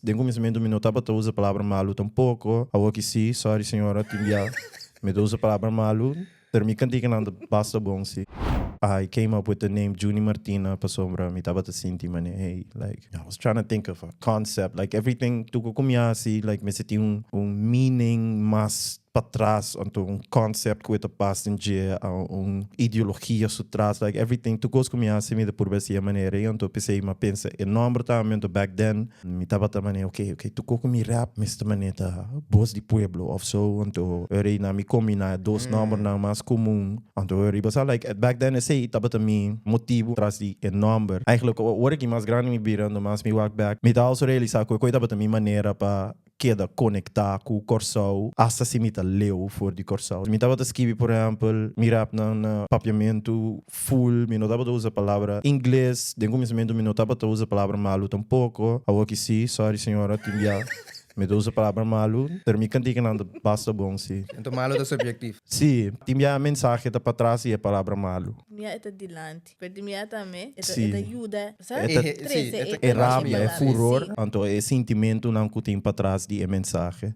Den kuminsamentu mi no tabata usa palabra malu tampoko. Awor ki si, sorry señora, tin bia mi ta usa palabra malu, pero mi kantikanan ta basta bon si. I came up with the name Juni Martina pasobra mi tabata sinti mane hey, like I was trying to think of a concept, like everything tur ku mi hasi like mester tin un meaning mas patras, anto un concept ku e ta pas den dje, un ideologia su tras, like everything, tur kos ku mi hasi mi ta purba hasi e manera ei. Anto p'esei mi a pensa e nomber tambe. Anto back then mi tabata manera ok, ok, tur kos ku mi rap mester manera ta bos di pueblo of so. Anto ora ei nan mi kombiná e dos nombernan mas komun. Anto ora ei bo sa, like back then esei tabata mi motibu tras di e nomber. Eigenlijk ora ki mas grandi mi bira, anto mas mi wak back, mi ta also realisá ku e kos tabata mi manera pa keda konektá ku Kòrsou, asta si mi ta leu for di Kòrsou. Mi tabata skibi, por ehèmpel, mi rapnan na papiamentu full, mi no tabata usa palabra ingles, den kuminsamentu mi no tabata usa palabra malu tampoko, awor ki si, sorry señora, tin bia mi ta usa palabra malu, pero mi kantikanan ta basta bon si. Enton malu ta subjektief. Si, tin bia mensahe ta patras di e palabra malu. Tin bia e ta dilanti. Pero di mia tambe, e ta, Sí. e ta yuda, sa? E ta- Trese Sí, e ta- E rabia, e palabra, furor, sí. anto e sintimentunan ku tin patras di e mensahe.